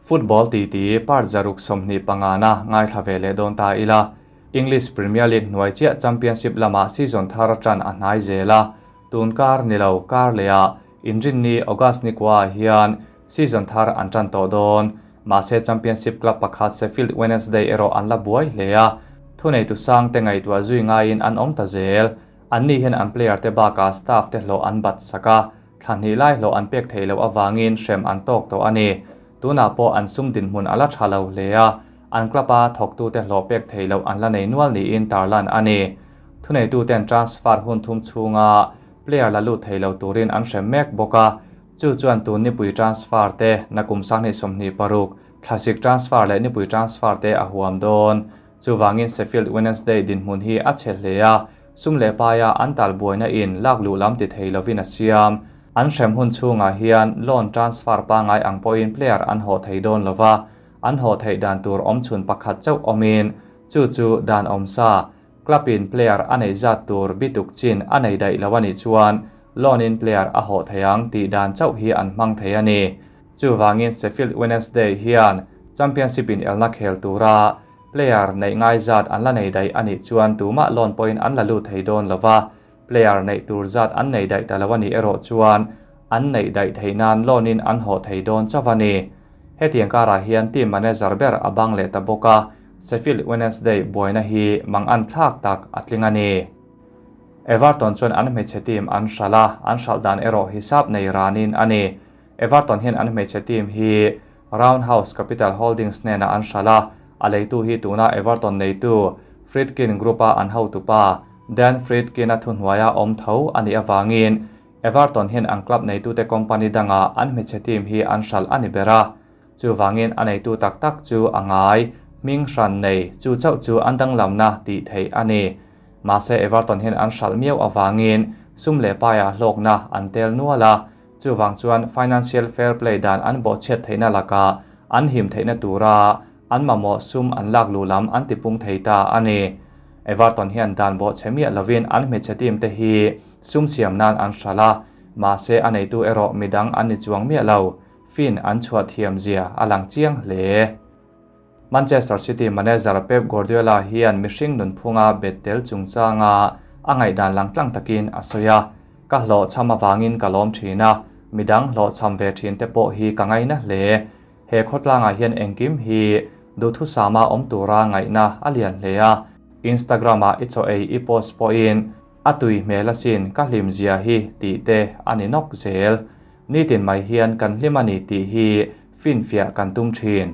Football titi part 125 na ngaithla ve leh dawn ta ila. English Premier League hnuai chiah Championship lamah season thar ṭan a hnai zel a, tun kar ni lo kar lehah Inrinni August ni kuaah hian season thar an ṭan tawh dawn. Mahse Championship club pakhat Sheffield Wednesday erawh an la buai hle a, thuneitu sang te ngaihtuah zui ngaiin an awm ta zel. Anni hian an player te bakah staff te hlawh an bat sak a, thla hnih lai hlawh an pek theih loh avangin hrem an tawk tawh a ni. Tunah pawh an sum dinhmun a la tha lo hle a, an club a thawktute hlawh pek theih loh an la nei nual niin tarlan a ni. Thuneituten transfer hun thum chhunga player la lut thei lo turin an hrem mek bawk a, chu chuan tun nipui transfer te, nakum 2026 thlasik transfer leh nipui transfer te a huam dawn. Chuvangin Sheffield Wednesday dinhmun hi a chhe hle a, sum leh paia an tal buaina in lak luh lam ti thei lovin a siam. An hrem hun chhungah hian loan transfer pangai ang pawhin player an haw thei dawn lova, an haw theih dan tur awm chhun pakhat chauh awmin, chu chu dan awm sa, club in player a neih zat tur bituk chin a nei daih lo a nih chuan loan in player a haw thei ang tih dan chauh hi an hmang thei a ni. Chuvangin Sheffield Wednesday hian Championship in elna khel tura player neih ngai zat an la nei daih a nih chuan tumah loan pawhin an la lut thei dawn lova, player neih tur zat an nei daih ta lo a nih erawh chuan an neih daih theih nan loan in an haw thei dawn chauh a ni. Hetiang karah hian team manager ber a bang leh ta bawk a, Sheffield Wednesday buaina hi mang an thlak tak a tling a ni. Everton chuan an hmeichhe team an hralh a, an hralh dan erawh hisap nei ranin a ni. Everton hian an hmeichhe team hi Roundhouse Capital Holdings hnenah an hralh a, a leitu hi tuna Everton neitu Friedkin Group-a an hotupa Dan Friedkin-a thuhnuaia awm tho a nih avangin Everton hian an club neitute company dangah an hmeichhe team hi an hralh a ni ber a. Chuvangin a neitu tak tak chu a ngai, hming hran nei, chu chauh chu an danglamna tih theih a ni. Mahse Everton hian an hralh miau avangin sum leh paiah hlawkna an tel nual a, chuvang chuan financial fair play dan an bawhchhiat theihna lakah an him theihna tura an mamawh sum an lak luh lam an tipung thei ta a ni. Everton hian dan bawhchhe miah lovin an hmeichhe team te hi sum siam nan an hralh a, mahse a neitu erawh midang an ni chuang miah lo, fin an chhuah thiam zia a lang chiang hle. Manchester City manager Pep Guardiola hian mihring nunphunga bet tel chungchanga a ngaihdan langtlang takin a sawi a, Ka hlawhchham avangin ka lawm thin a, midang hlawhchham ve thin te pawh hi ka ngaina hle. He khawtlangah hian engkim hi duhthusama awm tura ngaihna a lian hle a, Instagram-ah i chaw ei i post pawhin a tui hmel asin ka hlim zia hi tih te a ni nawk zel. Nitin mai hian kan hlim a ni tih hi finfiah kan tum thin.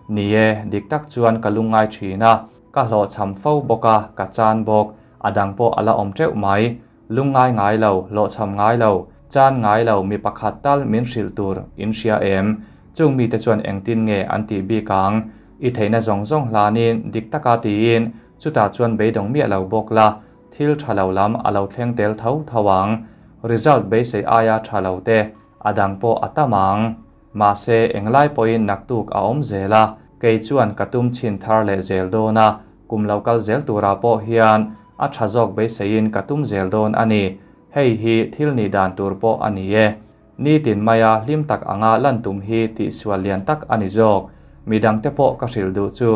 Ni e, dik tak chuan ka lungngai thin a, ka hlawhchham fo bawk a, ka chan bawk, a dang pawh a la awm teuh mai. Lungngai ngai lo, hlawhchham ngai lo, chan ngai lo mi pakhat tal min hrilh tur in hria em? Chung mite chuan engtin nge an tih bik ang? I theihna zawng zawng hlanin dik taka tiin chutah chuan beidawng miah lo bawk la, thil tha lo lam a lo thleng tel tho tho ang. Result beisei aia tha lo te a dang pawh a tam ang. Mahse englai pawhin naktuk a awm zel a, kei chuan ka tum chhin thar leh zel dawn a, kum lo kal zel turah pawh hian a tha zawk beiseiin ka tum zel dawn a ni. Hei hi thil nih dan tur pawh a ni e. Nitin maia hlim tak anga lan tum hi tihsual lian tak a ni zawk. Midangte pawh ka hrilh duh chu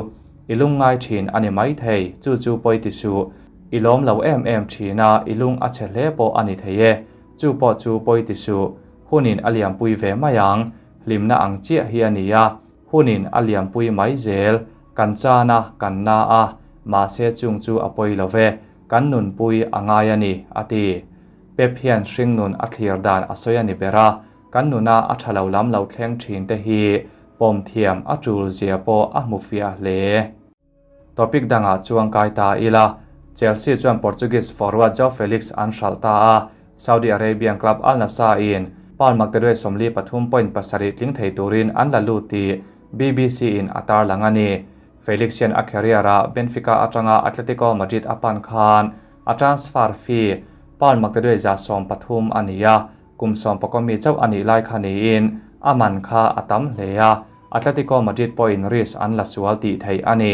i lungngai thin a ni maithei, chu chu pawi ti suh. I lawm lo em em thin a, i lung a chhe hle pawh a ni thei e, chu pawh chu pawi ti suh. Hunin a liampui ve mai ang, hlimna ang chiah hi a ni a, hunin a liampui mai zel, kan chan a, kan na a, mahse chung chu a pawi lo ve, kan nunpui a ngai a ni, a ti. Pep hian hringnun a thlir dan a sawi a ni ber a, kan nuna a tha lo lam lo thleng thin te hi pawm thiam a tul zia pawh a hmu fiah hle. Topic dangah chuan kai ta ila, Chelsea chuan Portuguese forward Joao Felix an hralh ta a, Saudi Arabian club Al Nassr in pound maktaduai 43.7 tling thei turin an la lut tih BBC in a tarlang a ni. Felix hian a career ah Benfica atanga Atletico Madrid a pan khan a transfer fee pound maktaduai 130 a ni a, kum 11 mi chauh a nih lai kha niin a man kha a tam hle a, Atletico Madrid pawhin risk an la sual tih theih a ni.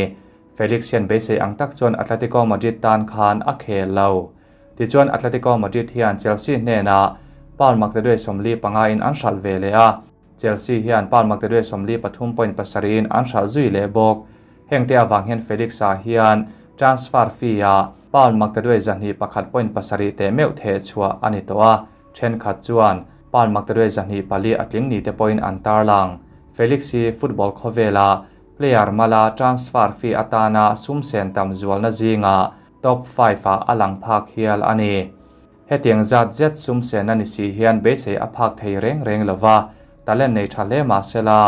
Felix hian beisei ang tak chuan Atletico Madrid tan khan a khel lo. Tichuan Atletico Madrid hian Chelsea hnenah pound maktaduai 45 in an hralh ve leh a. Chelsea hian pound maktaduai 43.7 in an hralh zui leh bawk. Hengte avang hian Felix-a hian transfer fee-ah pound maktaduai 201.7 teh meuh theh chhuah a ni tawh a, thenkhat chuan pound maktaduai 204 a tling ni te pawhin an tarlang. Felix hi football khawvela player mala transfer fee atana sum sen tam zualna zinga top 5-ah a lang phak hial a ni. Hetiang zat zet sum sen a ni si hian beisei a phak thei reng reng lova, talent nei tha hle mahsela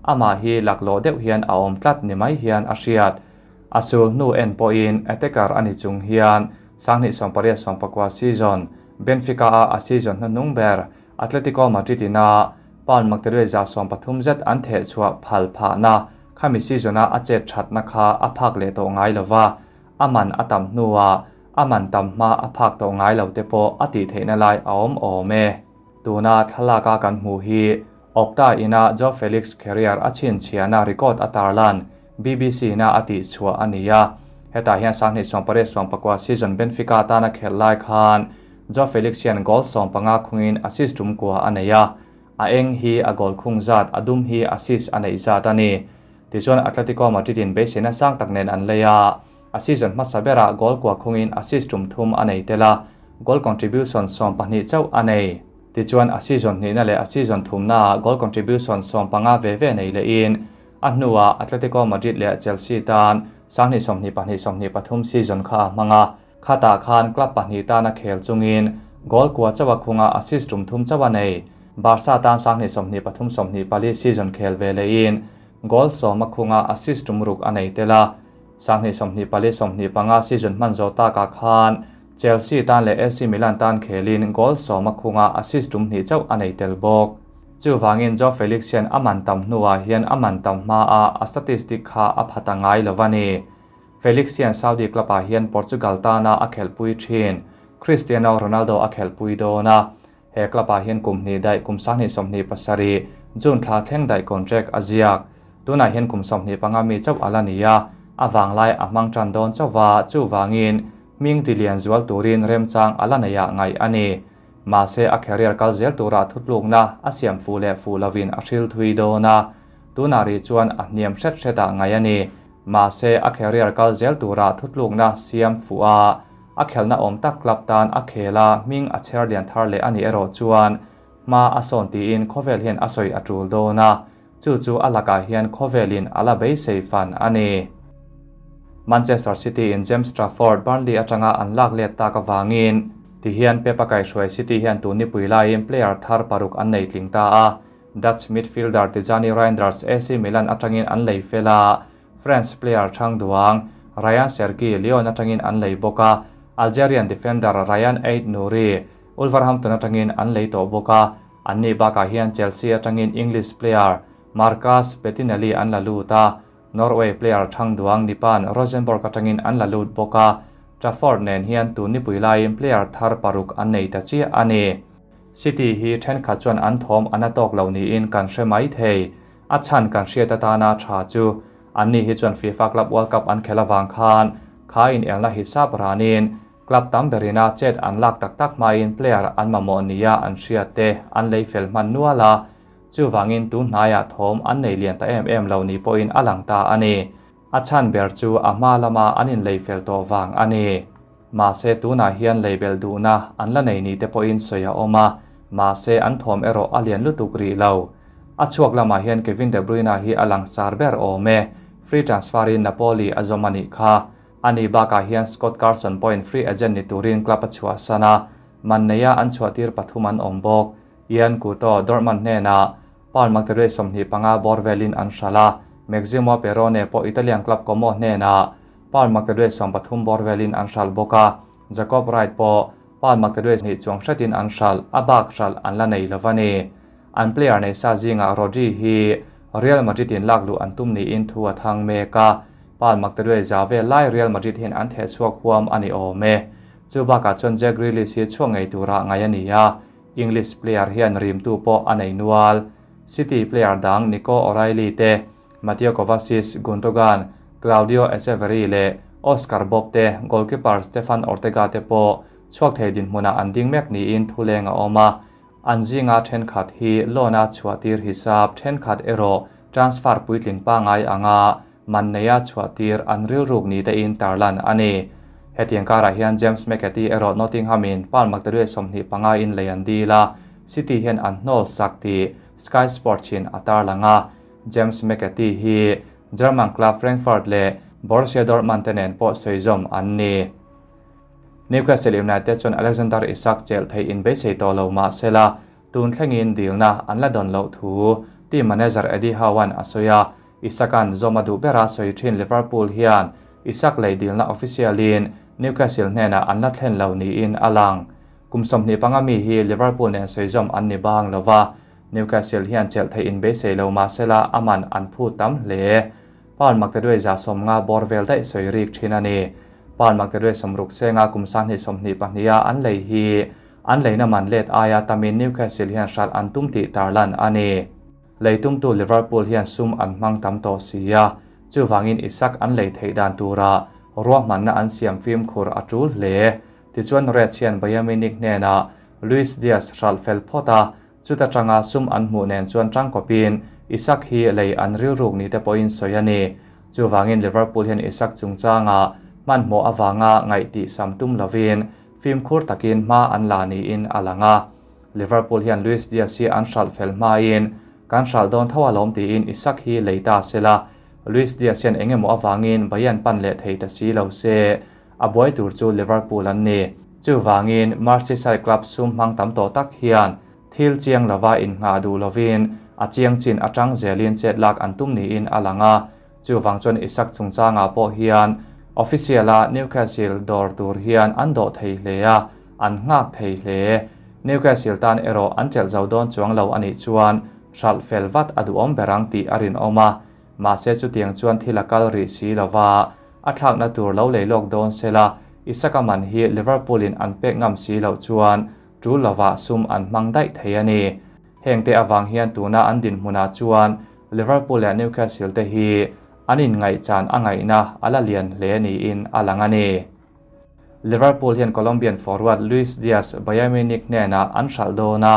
amah hi laklawh deuh hian a awm tlat ni mai hian a hriat. A sul hnu en pawhin attacker a ni chung hian 2018-19 season Benfica a a season hnuhnung ber Atletico Madrid ina pound maktaduai 130 zet an theh chhuah phal phahna khami season a a chet thatna kha a phak leh tawh ngai lova, aman a tam hnuah aman tam hma a phak tawh ngai lo te pawh a tih theihna lai a awm awm e. Tuna thlalaka kan hmu hi Opta ina Joao Felix career a chhinchhiahna record a tarlan BBC na a tih chhuah a ni a. Hetah hian 2018-19 season Benfica tana khel lai khan Joao Felix hian goal 15 khungin assist tum kua a nei a. A eng hi a goal khung zat, a dum hi assist a neih zat a ni. Tichuan Atletico Madrid in beiseina sang tak nen an lei a. A season hmasa berah goal kua khungin assist tum thum a nei tel a, goal contribution 12 chauh a nei. Tichuan a season hnihna leh a season thumna goal contribution 15 ve ve nei lehin a hnuah Atletico Madrid leh Chelsea tan 2022-23 season kha a hmanga. Khata khan club pahnih tana khel chungin goal kua chawa khunga assist tum thum chawa nei. Barca tan 2023-24 season khel ve lehin goal 10 a khunga assist tum ruk a nei tel a. 2024-25 season hman zo ta ka khan Chelsea tan leh AC Milan tan khelin goal 10 a khunga assist tum hnih chauh a nei tel bawk. Chu wangin Joao Felix hian aman tam hnuah hian aman tam hma a a statistic kha a phata ngai lovani. Felix hian Saudi club ah hian Portugal tana a khelpui thin Cristiano Ronaldo a khelpui dawna. He club ah hian kum hnih daih kum 2027 June thla thleng daih contract a ziak. Tunah hian kum 25 mi chauh ala ni a, a wanglai a hmang tan dawn chauha chu wangin hming tilian zual turin remchang ala nei ah ngaih a ni. Mahse a career kal zel tura thutlukna a siam fu leh fu lovin a hril thui dawna. Tunah ri chuan a hniam hret hretah ngaih a ni. Mahse a career kal zel tura thutlukna siam fu a, a khelna awm tak club tan a khela hming a cher lian thar leh ani erawh chuan hma a sawn tiin khawvel hian a sawi a tul dawna. Chu chu a lakah hian khawvelin ala beisei fan a ni. Manchester City in James Trafford Burnley atanga an lak let tak awangin ti hian Pep a kaihruai City hian tun nipui laiin player thar paruk an nei tling ta a. Dutch midfielder Tijjani Reijnders AC Milan atangin an lei fela, French player Thang Duang Rayan Cherki Lyon atangin an lei bawk a, Algerian defender Rayan Ait Nouri Wolverhampton atangin an lei tawh bawk a. Anni bakah hian Chelsea atangin English player Marcus Bettinelli an la lut a, Norway player Thang Duang Nipan Rosenborg atangin an la lut bawk a. Trafford nen hian tun nipui laiin player thar paruk an nei ta chiah a ni. City hi thenkhat chuan an thawm an a tawk lo niin kan hre mai thei. A chhan kan hriat atana tha chu anni hi chuan FIFA Club World Cup an khel awang khan kha in elna hisap ranin club tam berina chet an lak tak tak hmain player an mamawh nia an hriat te an lei fel hman nuala chu wangin tun hnaiah thawm an nei lian ta em em lo ni pawhin a lang ta a ni. A chhan ber chu a hma lama an in lei fel tawh wang a ni. Mahse tunah hian label duhna an la nei ni te pawhin sawi a awm a, mahse an thawm erawh a lian lutuk rih lo. A chhuak lamah hian Kevin De Bruyne hi a lang sar ber awm e. Free transfer in Napoli a zawm a nih kha. Ani bakah hian Scott Carson pawhin free agent ni turin club a chhuah sana. Man neia an chhuah tir pathum an awm bawk. Yan Couto Dortmund hnenah pound maktaduai 25 bawr velin an hrala. Maximo Perrone pawh Italian club Como hnenah pound maktaduai 13 bawr velin an hral bawk a. Jacob Wright pawh pound maktaduai hnih chuang hretin an hral, a bak hral an la nei lovani. An player nei sa zinga Rodri hi Real Madrid in lak lu an tum niin thu a thang mek a. Pound maktaduai za vel lai Real Madrid hian an theh chhuak huam ani awm e. Chu bakah chuan Jack Grealish hi chhuak ngei tura ngai ani a. English player hian rim tu pawh a nei nual. City player dang Nico O'Reilly te, Mateo Kovacic, Gundogan, Claudio Echeverri leh Oscar Bob te, goalkeeper Stefan Ortega te pawh chhuak thei din hmunah an ding mek niin thu leng a awm a. An zinga thenkhat hi loan-a chhuahtir hisap thenkhat erawh transfer puitlin pangai anga man neia chhuahtir an rilruk ni tein tarlan a ni. Hetiang karah hian James McAtee erawh Nottingham-in pound maktaduai 25 in lei an dil a, City hian an hnawl sak tih Sky Sports-in a tarlang a. James McAtee hi German club Frankfurt leh Borussia Dortmund te nen pawh sawizawm an ni. Newcastle United chuan Alexander Isak chelh theih inbeisei tawh lo mah sela, tun thlengin dilna an la dawn loh thu team manager Eddie Howe-a'n a sawi a. Isak-a'n zawm a duh bera sawi thin Liverpool hian Isak lei dilna official-in Newcastle hnenah an la thlen lo niin a lang. Kum 25 mi hi Liverpool nen sawizawm an ni bang lo va, Newcastle hian chelh theih inbeisei lo mah sela a man an phut tam hle. Pound maktaduai 150 bawr vel daih sawi rik thin a ni. Pound maktaduai 60 senga kum 2022 a an lei hi an leina man let aia tamin Newcastle hian hralh an tum tih tarlan a ni. Lei tumtu Liverpool hian sum an hmang tam tawh si a, chuvangin Isak an lei theih dan tura ruahmanna an siam fimkhur a tul hle. Tichuan Reds hian Bayern Munich hnenah Luis Diaz hralh fel phawt a, Chuta tanga sum an hmuh nen chuan tangkawpin Isak hi lei an rilruk ni te pawhin sawi a ni. Chuvangin Liverpool hian Isak chungchanga hmanhmawh avanga ngaihtih sam tum lovin fimkhur takin hma an la niin a lang a. Liverpool hian Luis Diaz hi an hralh fel hmain kan hralh dawn tho alawm tiin Isak hi lei ta sela, Luis Diaz hian eng emaw avangin Bayern pan leh thei ta si lo se, a buai tur chu Liverpool an ni. Chuvangin Merseyside club sum hmang tam tawh tak hian thil chiang lova innghah duh lovin a chiang chin atang zelin chet lak an tum niin a lang a. Chuvang chuan Isak chungchangah pawh hian official-a Newcastle dawr tur hian an dawh thei hle a, an nghak thei hle. Newcastle tan erawh an chelh zo dawn chuang lo a nih chuan hralh fel vat a duhawm ber ang tih a rinawm a. Mahse chutiang chuan thil a kal rih si lova, a thlakna tur lo lei lawk dawn sela, Isaka man hi Liverpool-in an pek ngam si loh chuan tul lovah sum an hmang daih thei a ni. Hengte avang hian tuna an dinhmunah chuan Liverpool leh Newcastle te hi an inngaihchan a ngaihna a la lian hle niin a lang a ni. Liverpool hian Colombian forward Luis Diaz Bayern Munich hnenah an hralh dawn a,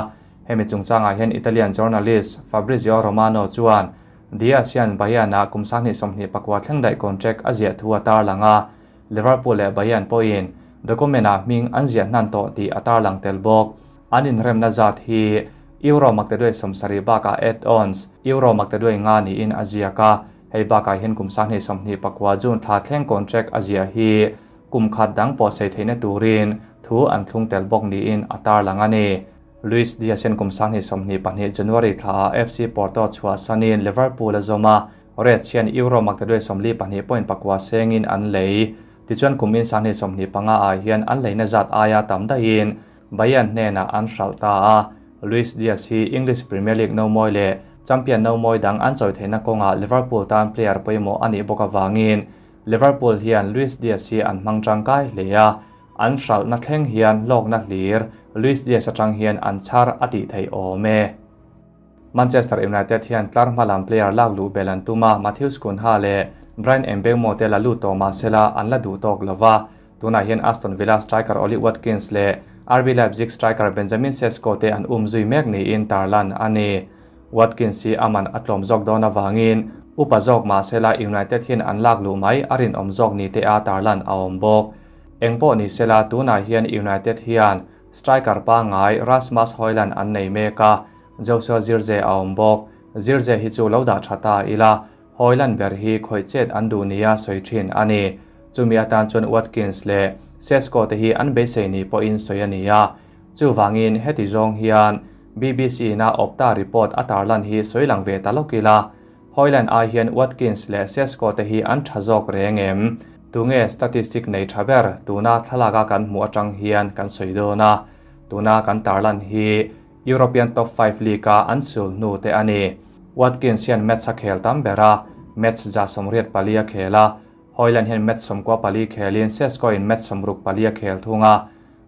hemi chungchangah hian Italian journalist Fabrizio Romano chuan Diaz hian Bayern-ah kum 2029 thleng daih contract a ziah thu a tarlang a, Liverpool leh Bayern pawhin document-ah hming an ziah hnan tawh tih a tarlang tel bawk. An inremna zat hi Euro maktaduai 70 bakah add-ons Euro maktaduai nga niin a ziak a, hei bakah hian kum 2029 June thla thleng contract a ziah hi kum khat dang pawh sei theihna turin thu an thlung tel bawk niin a tarlang a ni. Luis Diaz hian kum 2022 January thlaah FC Porto chhuahsanin Liverpool a zawm a, Reds hian Euro maktaduai 42.9 sengin an lei. Tichuan kum in 2025 ah hian an leina zat aia tam daihin Bayern hnenah an hralh ta a. Luis Diaz hi English Premier League nomawi leh champion nomawi dang an chawi theihna kawngah Liverpool tan player pawimawh a nih bawk avangin Liverpool hian Luis Diaz hi an hmang tangkai hle a. An hralhna thleng hian hlawkna hlir Luis Diaz atang hian an chhar a tih theih awm e. Manchester United hian tlar hma lam player lak luh bel an tum a, Matheus Cunha leh Bryan Mbeumo te la lut tawh mah sela an la duh tawk lo va. Tunah hian Aston Villa striker Ollie Watkins leh RB Leipzig striker Benjamin Sesko te an um zui mek niin tarlan a ni. Watkins hi a man a tlawm zawk dawn avangin upa zawk mah sela United hian an lak luh mai a rinawm zawk ni te a tarlan a awm bawk. Engpawh ni sela tunah hian United hian striker pangngai Rasmus Hojlund an nei mek a, Joshua Zirkzee a awm bawk. Zirkzee hi chu lo dah tha ta ila, Hojlund ber hi khawih chet an duh nia sawi thin a ni. Chumi atan chuan Watkins leh Sesko te hi an beisei ni pawhin sawi a ni a. Chuvangin heti zawng hian BBC ina Opta report a tarlan hi sawi lang ve ta lawk ila, Hojlund ai hian Watkins leh Sesko te hi an tha zawk reng em? Tunge statistic nei tha ber tuna thlalaka kan hmuh atang hian kan sawi dawn a, tuna kan tarlan hi European Top 5 League-a an sul hnu te a ni. Watkins hian match a khel tam ber a, match 184 a khel a, Hojlund hian match 94 khelin Sesko in match 64 a khel thung a.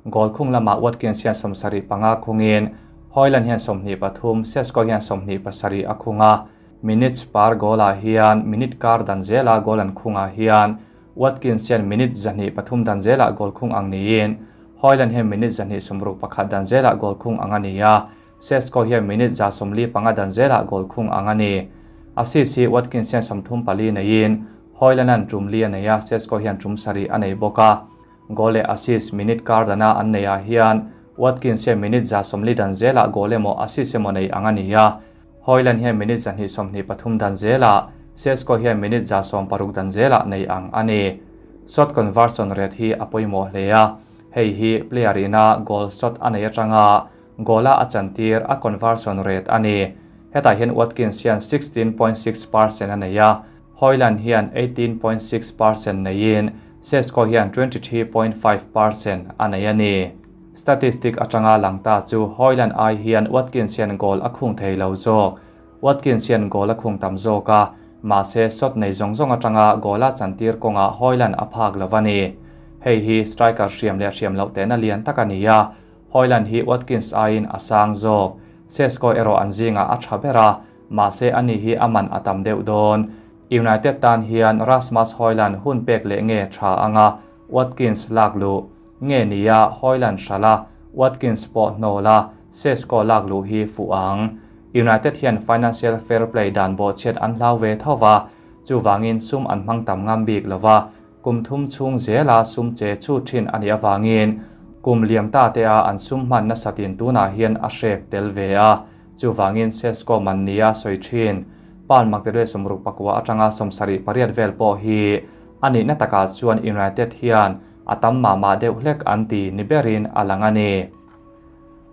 Goal khung lamah Watkins hian 75 khungin Hojlund hian 23, Sesko hian 27 a khung a. Minutes par goal-ah hian minute kar dan zela goal an khungah hian Watkins hian minute 103 dan zelah goal khung ang niin Hojlund hian minute 161 dan zelah goal khung ang a ni a. Sesko hian minute 145 dan zelah goal khung ang a ni. Assist hi Watkins hian 34 neiin Højlund-a'n tum li a nei a, Sesko hian tum sarih a nei bawk a. Goal leh assist minute kar dana an neihah hian Watkins hian minute 140 dan zelah goal emaw assist emaw nei ang a ni a. Højlund hian minute 223 dan zelah, Sesko hian minute 160 dan zelah nei ang a ni. Shot conversion rate hi a pawimawh hle a, hei hi player ina goal shot a nei atanga goal-a a chantir a conversion rate a ni. Hetah hian Watkins hian 16.6% a nei a, Højlund hian 18.6% neiin Sesko hian 23.5% a nei a ni. Statistic atanga lang ta chu Højlund ai hian Watkins hian goal a khung thei lo zawk. Watkins hian goal a khung tam zawk a, mahse shot nei zawng zawng atanga goal a chantir kawngah Højlund a phak lo a ni. Hei hi striker hriam leh hriam loh tehna lian tak a ni a, Højlund hi Watkins aiin a sang zawk. Sesko erawh an zingah a tha ber a, mahse ani hi a man a tam deuh dawn. United tan hian Rasmus Højlund hun pek leh nge tha anga Watkins lak luh nge nia Højlund hrala Watkins pawh hnawla Sesko lak luh hi fuh ang. United hian financial fair play dan bawhchhiat an hlau ve thova, chuwangin sum an hmang tam ngam bik lova, kum thum chung zela sum che chu thin ani awangin kum liam ta te a an sum hman na satin tunah hian a hrek tel ve a, chuwangin Sesko man nia soi thin pan makte somruk pakua atanga somsari pariat vel pawh hi ani na taka chuan United hian atam ma ma deuh hlek an ti ni berin alang ani.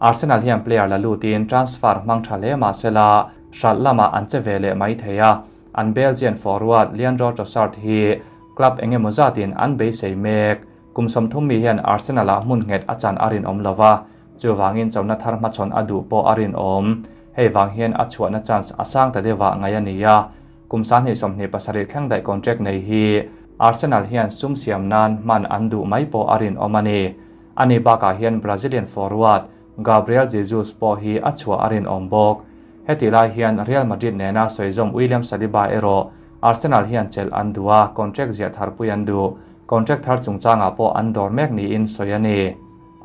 Arsenal hian player la lutin transfer hmang tha hle ma sela hral lama an che ve leh mai theia an Belgian forward Leandro Trossard hi club engemaw zatin an beisei mek. Kum 30 mi hian Arsenal a hmun nghet a chan arin awm lova, chuwangin chona thar hmachhawn a duh pawh arin awm. Hei wang hian a chhuahna chance a sang ta deuha ngai ani a. Kum 27 thleng daih contract nei hi Arsenal hian sum siam nan hman an duh mai pawh arin awm ani. Ani bakah hian Brazilian forward Gabriel Jesus pawh hi a chhuah arin awm bawk. Heti lai hian Real Madrid nena soizawm William Saliba erawh Arsenal hian chelh an duh a, contract ziah tharpui an duh. Contract thar chungchangah pawh an dawr mek niin sawi ani.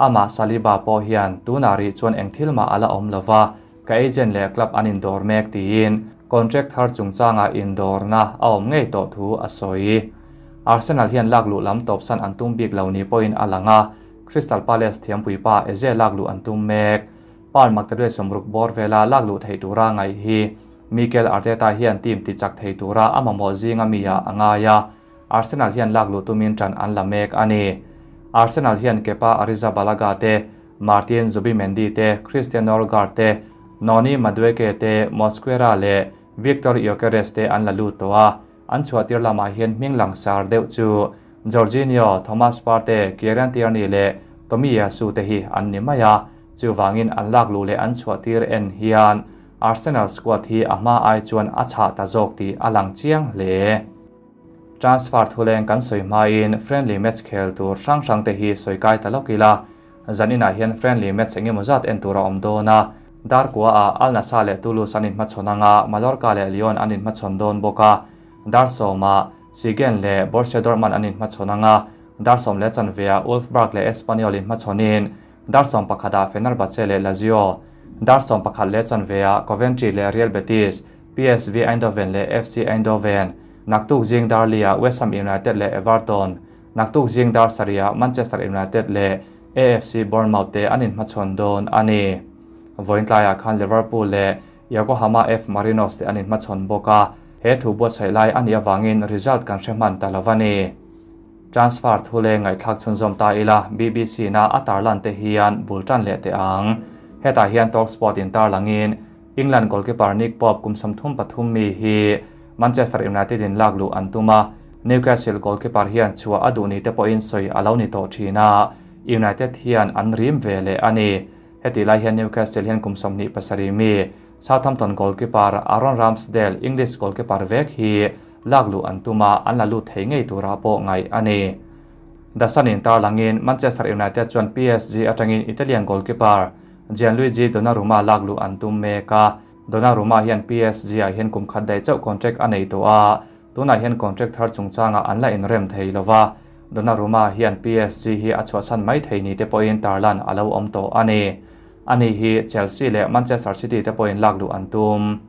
Ama Saliba pawh hian tunah rih chuan eng thil mah ala awm lova, ka agent leh club an indawr mek tiin contract thar chungchangah indawrna a awm ngei tawh thu a sawi. Arsenal hian lak luh lam tawpsan an tum bik lo ni pawhin a lang a, Crystal Palace thiampuipa Eze lak luh an tum mek. Pan makte 60 bawr vela lak luh thei tura ngai hi Mikel Arteta hian team ti chak thei tura a mamawh zinga mi a angai a, Arsenal hian lak luh tumin tan an la mek ani. Arsenal hian Kepa Arrizabalaga te, Martin Zubimendi te, Christian Norgaard te, Noni Madueke te, Mosquera le Victor Gyökeres te an la lut to a. An chhuahtir lamah hian hming langsar deuh chu Jorginho, Thomas Partey, Kieran Tierney le Tomiyasu te hi an ni mai a. Chuwangin an lak luh leh an chhuahtir en hian Arsenal squad hi a hma ai chuan a chhah ta zawk tih a lang chiang hle. Transfer thuleng kan sawi hmain friendly match khel tur hrang hrang te hi sawi kai ta lawk ila. Zaninah hian friendly match engemaw zat en tur a awm dawn a. Dar kua a Al Nassr leh Toulouse an inhmachhawn anga, Mallorca leh Lyon an inhmachhawn dawn bawk a. Dar sawma Siegen leh Borussia Dortmund an inhmachhawn anga, dar sawm leh chanve a Wolfsburg leh Espanyol inhmachhawnin dar 11 ah Fenerbahce leh Lazio, dar 11 leh chanve a Coventry leh Real Betis, PSV Eindhoven leh FC Eindhoven, naktuk zing dar lia West Ham United leh Everton, naktuk zing dar saria Manchester United leh AFC Bournemouth te an inhmachhawn dawn ani. Vawiin tlaiah khan Liverpool leh Yokohama F Marinos te an inhmachhawn bawk a, he thu buatsaih lai ani awangin result kan hre hman ta lo ani. Transfer thule ngaihthlak chhunzawm ta ila BBC na a tarlan te hian bultan leh te ang. Hetah hian Talksport in tarlangin England goalkeeper Nick Pope kum 33 mi hi Manchester United in lak luh an tum a. Newcastle goalkeeper hian chhuah a duh ni te pawhin sawi a lo ni tawh thin a, United hian an rim ve leh ani. Heti lai hian Newcastle hian kum 27 mi Southampton goalkeeper Aaron Ramsdale English goalkeeper vek hi lak luh an tum a, an la lut thei ngei tura pawh ngai ani. The Sun in tarlangin Manchester United chuan PSG atangin Italian goalkeeper Gianluigi Donnarumma lak luh an tum mek a. Donnarumma hian PSG ah hian kum khat dai chauh contract a nei tawh a, tunah hian contract thar chungchangah an la inrem thei lova. Donnarumma hian PSG hi a chhuahsan mai thei ni te pawhin tarlan a lo awm tawh ani. Ani hi Chelsea leh Manchester City te pawhin lak luh an tum.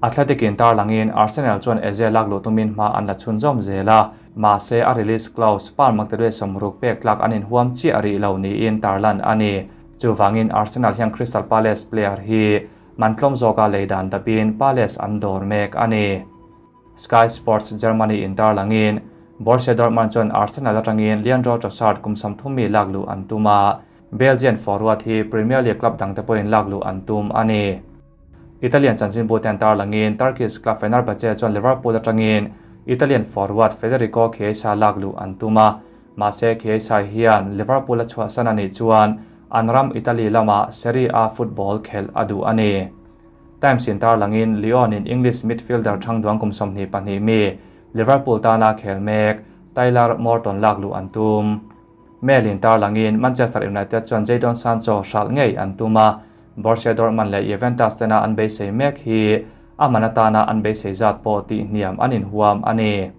Athletic in tarlangin Arsenal chuan Eze lak luh tumin hma an la chhunzawm zel a, mahse a release clause pound maktaduai 60 pek tlak an inhuam chiah rih lo niin tarlan a ni. Chuvangin Arsenal hian Crystal Palace player hi man tlawm zawka lei dan dapin Palace an dawr mek a ni. Sky Sports Germany in tarlangin Borussia Dortmund chuan Arsenal atangin Leandro Trossard kum 30 mi lak luh an tum a, Belgian forward hi Premier League club dangte pawhin lak luh an tum a ni. Italian chanchinbu ten tarlangin Turkish club Fenerbahce chuan Liverpool atangin Italian forward Federico Chiesa lak luh an tum a, mahse Chiesa hian Liverpool a chhuahsan a nih chuan an ram Italy lama Serie A football khelh a duh a ni. Times in tarlangin Lyon in English midfielder thangduang kum 22 mi Liverpool tana khel mek Tyler Morton lak luh an tum. Mail in tarlangin Manchester United chuan Jadon Sancho hralh ngei an tum a, Borussia Dortmund leh Juventus tena an beisei mek hi a man atana an beisei zat pawh tih hniam an inhuam a ni.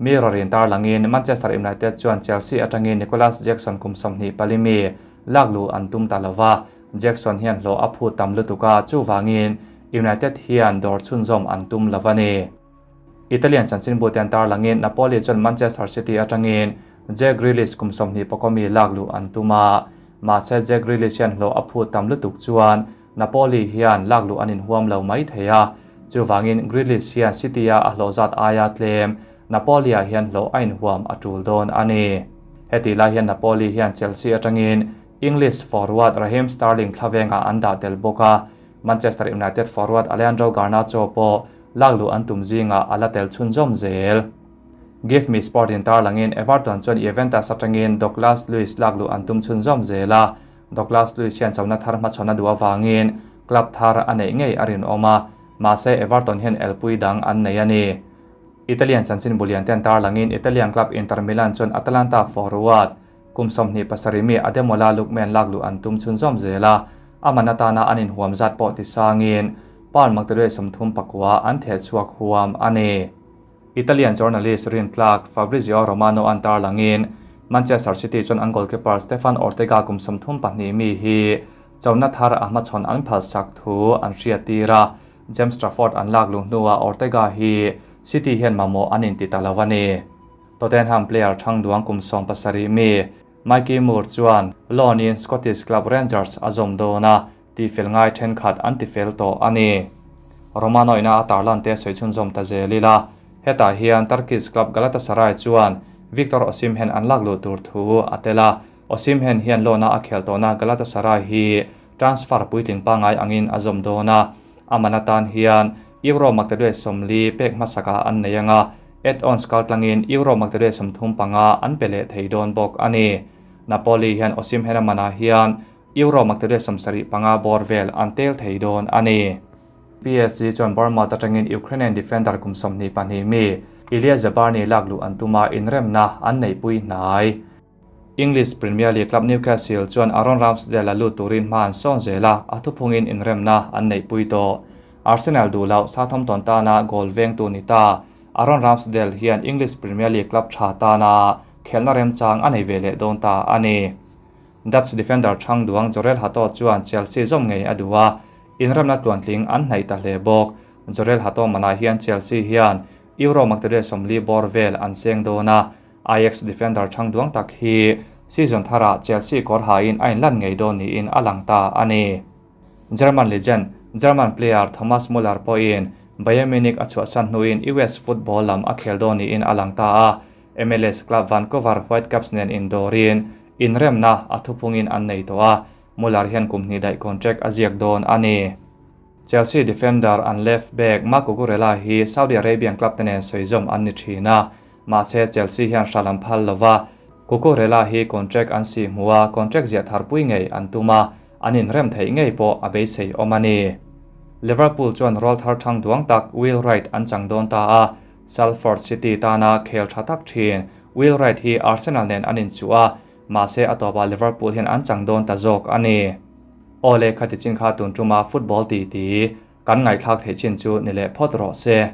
Mirror in tarlangin Manchester United chuan Chelsea atangin Nicolas Jackson kum 24 mi lak luh an tum ta lova, Jackson hian hlawh a phut tam lutuk a, chuvangin United hian dawr chhunzawm an tum lova ni. Italian chanchinbu ten tarlangin Napoli chuan Manchester City atangin Jack Grealish kum 21 mi lak luh an tum a, mahse Jack Grealish hian hlawh a phut tam lutuk chuan Napoli hian lak luh an inhuam lo mai thei a, chuvangin Grealish hian City a a hlawh zat aia tlem Napoli ah hian hlawh a inhuam a tul dawn a ni. Heti lai hian Napoli hian Chelsea atangin English forward Raheem Sterling thlavenga an dah tel bawk a, Manchester United forward Alejandro Garnacho pawh lak luh an tum zinga a la tel chhunzawm zel. Give Me Sport in tarlangin Everton chuan Juventus atangin Douglas Luiz lak luh an tum chhunzawm zel a, Douglas Luiz hian chona thar hmachhawn a duh avangin club thar a neih ngei a rinawm a, mahse Everton hian elpui dang an nei a ni. Italian chanchin bulian ten tarlangin Italian club Inter Milan chuan Atalanta forward kum 27 mi Ademola Lookman lak luh an tum chhunzawm zel a, a man atana an inhuam zat pawh tisangin pound maktaduai 39 an theh chhuak huam a ni. Italian journalist Rin Clark Fabrizio Romano an tarlangin Manchester City chuan an goalkeeper Stefan Ortega kum 32 mi hi chona thar a hmachhawn an phalsak thu an hriat tir a, James Trafford an lak luh hnuah Ortega hi City hian mamawh an inti ta lo a ni. Tottenham player thangduang kum 17 mi Mikey Moore chuan loan in Scottish club Rangers a zawm dawn a, tifel ngai thenkhat an tifel tawh a ni. Romano ina a tarlan te sawi chhunzawm ta zel ila, hetah hian Turkish club Galatasaray chuan Victor Osimhen an lak luh tur thu a tel a, Osimhen hian loan a a khel tawhna Galatasaray hi transfer puitling pangai angin a zawm dawn a, a man atan hian euro maktaduai 40 pek hmasaka an nei anga, add-ons kaltlangin euro maktaduai 35 an pe leh thei dawn bawk a ni. Napoli hian Osimhen a manah hian euro maktaduai 75 bawr vel an tel thei dawn a ni. PSG chuan Bournemouth atangin Ukrainian defender kum 22 mi Ilya Zabarny lak luh an tuma inremna an neihpui hnai. English Premier League club Newcastle chuan Aaron Ramsdale a lut turin hma an sawn zel a, a thuphungin inremna an neihpui tawh. Arsenal duh loh Southampton tana goal vengtu ni ta Aaron Ramsdale hian English Premier League club tha tana khelna remchang a nei ve leh dawn ta a ni. Dutch defender thangduang Jorrel Hato chuan Chelsea zawm ngei a duh a, inremna tluantling an hnaih ta hle bawk. Jorrel Hato manah hian Chelsea hian euro maktaduai 40 bawr vel an seng dawn a, Ajax defender thangduang tak hi season thara Chelsea kawr hain a inlan ngei dawn niin a lang ta a ni. German legend German player Thomas Muller pawhin Bayern Munich a chhuahsan hnuin US football lam a khel dawn niin a lang ta a, MLS club Vancouver Whitecaps nen indorin inremna a thuphungin an nei tawh a, Muller hian kum hnih daih contract a ziak dawn a ni. Chelsea defender an left back Marc Cucurella hi Saudi Arabian club te nen sawi zawm an ni thin a, mahse Chelsea hian hralam phal lova, Cucurella hi contract an si hmu a, contract ziah tharpui ngei an tum a, an inrem theih ngei pawh a beisei awm a ni. Liverpool chuan roll thar thang duang tak Will Wright an chang dawn ta a, Salford City tana khel tha tak thin Will Wright hi Arsenal nen an inchuh a, mahse a tawpah Liverpool hian an chang dawn ta zawk a ni. Awle khati chin kha tun tuma football ti ti kan ngaithlak thei chin chu ni leh phawt rawh se.